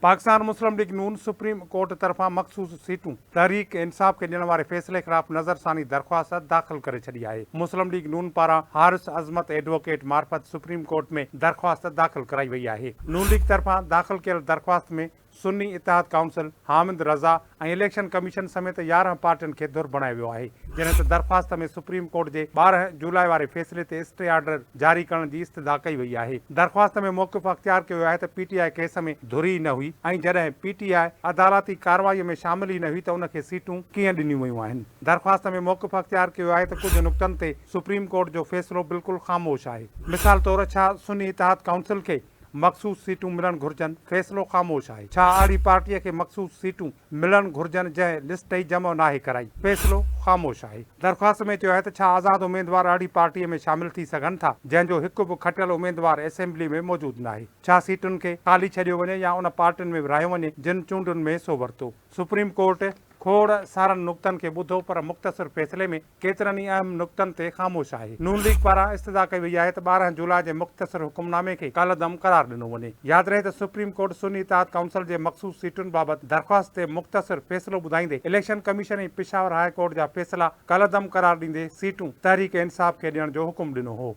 Pakistan Muslim league نون supreme court طرفان مخصوص سيٽون تحريڪ انصاف کي ڏيڻ واري فيصلي خلاف نظرثاني درخواست داخل ڪري ڇڏي آهي. مسلم ليگ نون پاران حارث عظمت ايڊووڪيٽ معرفت سپريم ڪورٽ ۾ درخواست داخل ڪرائي وئي آهي. نون ليگ طرفان داخل ڪيل درخواست ۾ سني اتحاد ڪائونسل، حامد رضا ۽ اليڪشن ڪميشن سميت 11 پارٽين کي ڌر بڻايو ويو آهي. جڏهن ته درخواست ۾ سپريم ڪورٽ جي 12 جولاء واري فيصلي تي اسٽي آرڊر جاري ڪرڻ جي استدعا ڪئي وئي آهي. درخواست ۾ موقف اختيار ڪيو ويو آهي ته پي ٽي I case ۾ ڌر ئي نه هئي ۽ جڏهن پي ٽي آء عدالتي ڪارروائي ۾ شامل ئي نه هئي ته ان کي سيٽون ڪيئن ڏنيون ويون آهن. درخواست ۾ موقف اختيار ڪيو ويو آهي ته ڪجهه نقطن تي سپريم ڪورٽ جو فيصلو بلڪل خاموش آهي. مثال طور ڇا سني اتحاد ڪائونسل کي مخصوص سيٽون ملڻ گهرجن، فيصلو خاموش آهي. ڇا اهڙي پارٽيء کي مخصوص سيٽون ملڻ گهرجن جنهن لسٽ ئي جمع ناهي ڪرائي، فيصلو خاموش آهي. درخواست ۾ چيو آهي ته ڇا آزاد اميدوار اهڙي پارٽيء ۾ شامل ٿي سگهن ٿا جنهن جو هڪ به کٽيل اميدوار اسيمبلي ۾ موجود ناهي؟ ڇا سيٽن کي خالي ڇڏيو وڃي يا ان پارٽين ۾ ورهايو وڃي جن چونڊن ۾ حصو ورتو؟ سپريم ڪورٽ کوڙ سارن نقطن کي ٻڌو پر مختصر فيصلي ۾ ڪيترن ئي اهم نقطن تي خاموش آهي. نون ليگ پاران استدعا ڪئي وئي آهي ته 12 جولاء جي مختصر حڪمنامي کي ڪالعدم قرار ڏنو وڃي. ياد رهي ته سپريم ڪورٽ سني اتحاد ڪائونسل جي مخصوص سيٽن بابت درخواست تي مختصر فيصلو ٻڌائيندي election commission ۽ Peshawar high court جا فيصلا ڪالعدم قرار ڏيندي سيٽون تحريڪ انصاف کي ڏيڻ جو حڪم ڏنو هو.